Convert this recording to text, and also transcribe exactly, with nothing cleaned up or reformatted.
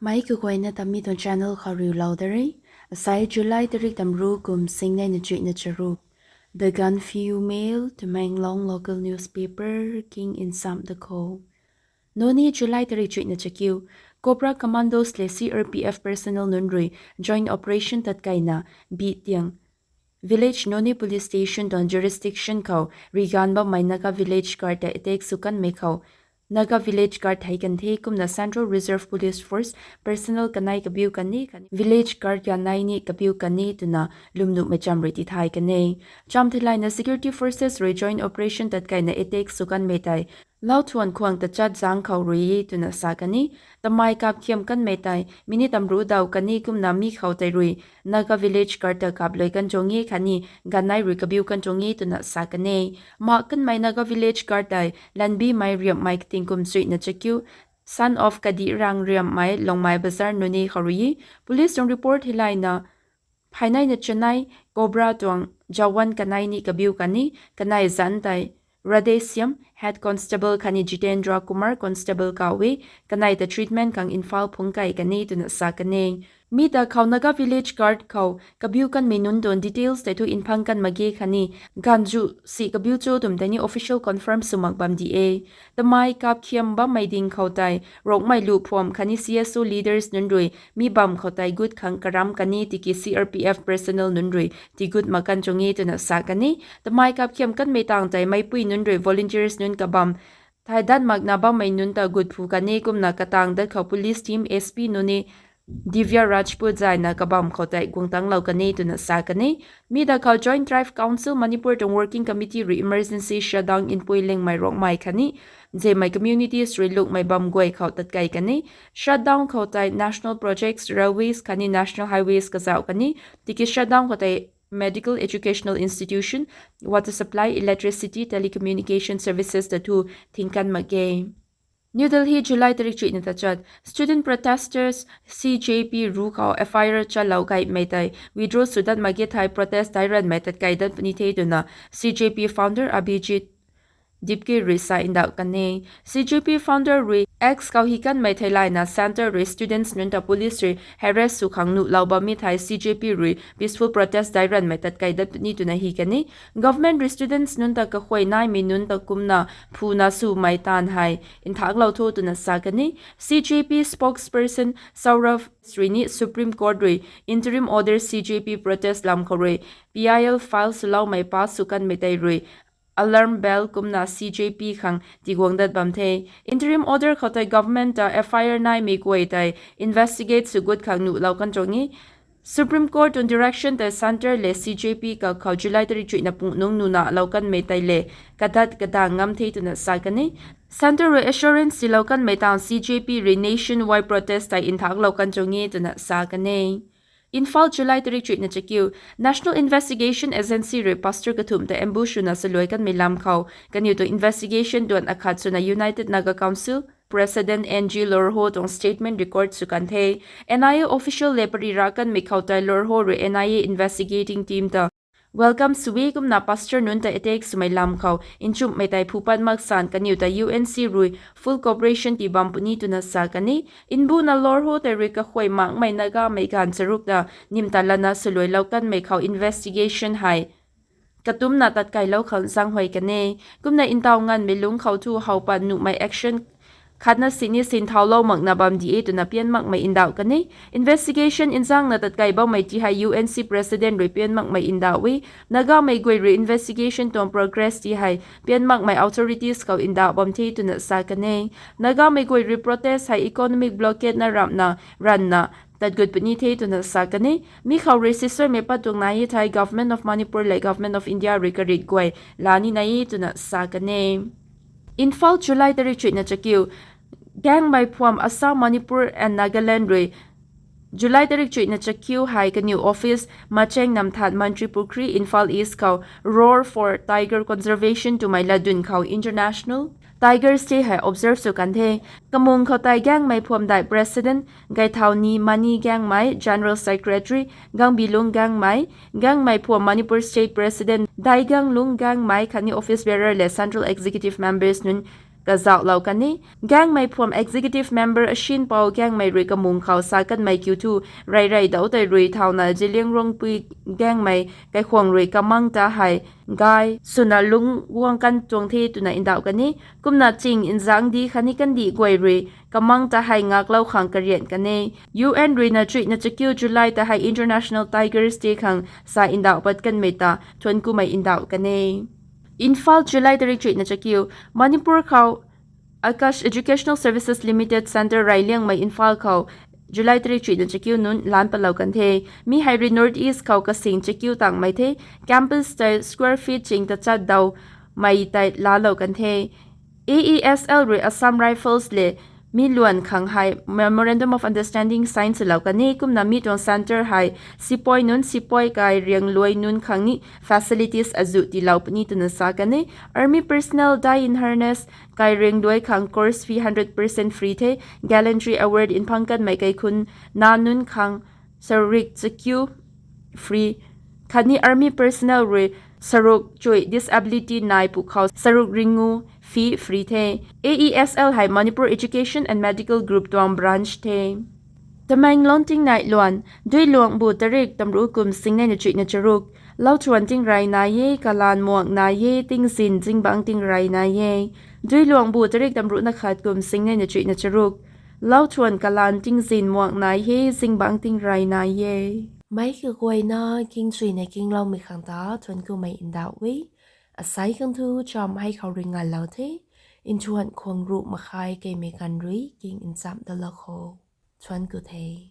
Mei kaguayna Tami tuang channel khou riulou da re. Asai July tarik tamru kum singnei na chuihna charuk. The Gaanphiu Mail, Tamenglong local newspaper, king in sam da kho. Noney, July tarik chuihna chakiu. Cobra Commandos le C R P F personnel nunc rui joint operation tatkaina Bihtiang Village, Noney Police Station tuang jurisdiction khou riganv bammei Naga village guard ta attack sw kanmei khou Naga village guard hei kan the, kumna Central Reserve Police Force personnel kanei kabiu kan e, khatni village guard ganei ni kabiu kan e twna lwmnuhmei cham rui tithay kan e. Cham theilayna security forces rui joint operation tatkaina attack sw kanmei tei Lauthuan khuang tachat zang khou rui e twna sa kan e. Tamei kapkhiam kanmei tei minute tamru daw kan e, kumna mi khou tei rui Naga village guard ta kaplui kan tuang e khatni ganei rui kabiu kan tuang e twna sa kan e. Mak kanmei Naga village guard tei Lanbimei Riamhmei kating kum chuihna chakiu, son of Kadirang Riamhmei, Longmei Bazar, Noney khou rui e. Police tuang report theilayna phaynei na chanei Cobra tuang jawan kanei ni kabiu kan e, kanei zanc tei Radheshyam, Head Constable khatni Jitendra Kumar, Constable kaw e, kanei ta treatment khang Imphal phungc kai kan e twna sa kan e. Mi ta khou Naga village guard khou kabiu kanmei nunc tuang details tei thu nphang kan mak ge khatni ganv zu si kabiu cho twmei tei ni official confirm sw mak bam di e. Tamei kapkhiam bammei ding khou tei Rongmei Luphuam khatni C S O leaders nunc rui mi bam khou tei gut khang karam kan e, tiki C R P F personnel nunc rui tigut mak kan tuang e twna sa kan e. Tamei kapkhiam kanmei tang tei meipui nunc rui volunteers nunc kabam thei dat makna bammei nunc ta gut phu kan e, kumna katang dat khou police team S P Noney Divya Rajput zayna kabam khou tei guang tanglou kan e twna sa kan e. Mi ta khou Joint Tribe Council Manipur tuang working committee rui emergency shutdown Inpui, Liangmei, Rongmei khatni Zemei communities rui lungmei bam guay khou tatkai kan e. Shutdown khou tei national projects, railways khatni national highways kazauh kan e. Tiki shutdown khou tei medical, educational institution, water supply, electricity, telecommunication services ta thu thing kan mak ge. New Delhi, July tarik chuihna tachat. Student protesters C J P rui khou F I R chalou gaymei tei withdraw sw dat mak ge thei protest daic ranmei tatkai dat puni the twna C J P founder Abhijit Dipke rui sa ndauh kan e. C J P founder rui X khou hi kanmei theilayna centre rui students nunc ta police rui harass sw khang nuhlou bammei thei C J P rui peaceful protest daic ranmei tatkai dat puni twna hi kan e. Government rui students nunc ta kakhuay naimei nunc ta kumna phuna swmei taanv hei nthaklou tho twna sa kan e. C J P spokesperson Saurabh rui ni Supreme Court rui interim order C J P protest lam khou rui P I L file swloumei pass sw kanmei tei rui alarm bell kumna C J P khang tiguang dat bam the. Interim order khou tei government ta F I R naimei guay tei investigate sw gut khang nuhlou kan tuang e. Supreme Court tuang direction tei centre le C J P kakhou July tarik chuihna pung nung nunalou kanmei tei le kadat kadang ngam the twna sa kan e. Centre rui assurance tiilou kanmei tang C J P rui nationwide protest tei nthaklou kan tuang e twna sa kan e. Imphal, July tarik chuihna chakiu. National Investigation Agency rui pastor kathumh ta ambush swna saluai kanmei lam khou kaniw tuang investigation duan akhat swna United Naga Council President N G Lorho tuang statement record sw kan the. N I A official le pary ra kanmei khou tei Lorho rui N I A investigating team ta welcome sw e, kumna pastor nunc ta attack swmei lam khou nchumhmei tei phu pat mak san kaniw ta U N C rui full cooperation tii bam puni twna sa kan e. Mbuna Lorho tei rui kakhuay makmei Nagamei ganv charuk ta nimta lana saluailou kanmei khou investigation hei katumcna tatkailou khang zaenghuay kan e. Kumna ntaw nganvmei lungc khou thu how pat nuhmei action khatna sini sinthaulou makna bam di e twna pian makmei ndauh kan e. Investigation nzangna tatkai bammei ti hei U N C President rui pian makmei ndauh e. Nagamei guay rui investigation tuang progress ti hei pian makmei authorities khou ndauh bam the twna sa kan e. Nagamei guay rui protest hei economic blockade na ramhna ranvna tat gut puni the twna sa kan e. Mi khou rui sisaimei pat tuang nai e thei Government of Manipur le Government of India rui karit guay laa ni nai e twna sa kan e. Imphal, July tarik chuihna chakiu. Gaengmei phuam Assam, Manipur and Nagaland rui July tarik chuihna chakiu hei kaniw office Macheng Namthat, Mantripukhri, Imphal East khou Roar for Tiger Conservation twmei latdyn khou International Tigers Day hei observe sw kan the. Kamung khou tei Gaengmei phuam daih President Gaithaoni Mani Gaengmei, General Secretary Gangbilung Gaengmei, Gaengmei phuam Manipur State President Daiganglung Gaengmei khatni office bearer le Central Executive members nunc ta zauhlou kan e. Gaengmei phuam executive member Ashin Pau Gaengmei rui kamung khou sa kanmei kiu thu, reirei dou tei rui thauna Zeliangrongpui Gaengmei kaikhwang rui kamang ta hei gay swna lungc guang kan tuang the twna ndauh kan e. Kumna ching nzangdi khatni kandih guay rui kamang ta hei ngaklou khang karian kan e. U N ruina chuihna chakiu July ta hei International Tigers Day khang sa ndauh pat kanmei ta thuanc kumei ndauh kan e. Imphal, July tarik chuihna chakiu. Manipur khou Akash Educational Services Limited Centre reyliangmei Imphal khou July tarik chuihna chakiu nunc lan patlou kan the. Mi hei rui North East khou kasing chakiu tangmei the. Campus tei square feet ching tachat dawmei tei laalou kan the. A E S L rui Assam Rifles le mi luan khang hei Memorandum of Understanding sign swlou kan e. Kumna mi tuang centre hei sepoy nunc, sepoy kai riangluai nunc khang ni facilities azuh tiilou puni twna sa kan e. Army personnel die in harness kai riangluai khang course fee hundred percent free the. Gallantry Award nphang kanmei kaikhun na nunc khang sarik chakiu free. Khatni army personnel rui saruk chui disability nai pu khou saruk ringu fee free the. A E S L hei Manipur Education and Medical Group tuang branch the. Tamenglong tingnai luan. Duiluangbu tarik tamruh kum singnei na chuihna charuk. Lauthuan tingrey nai e, kalan muak nai e, tingzin zingbangc tingrey nai e. Duiluangbu tarik tamruh na khat kum singnei na chuihna charuk. Lauthuan kalan tingzin muak nai e, zingbangc tingrey nai e. Meic kaguayna kingchuina kingloumei khang ta thuanc kumei ndauh e. Asei khang thu cham hei khou rui nganlou the. Nthuan khwang ruh makhai keimei kan rui king nchamh dalou kho. Thuanc ku the.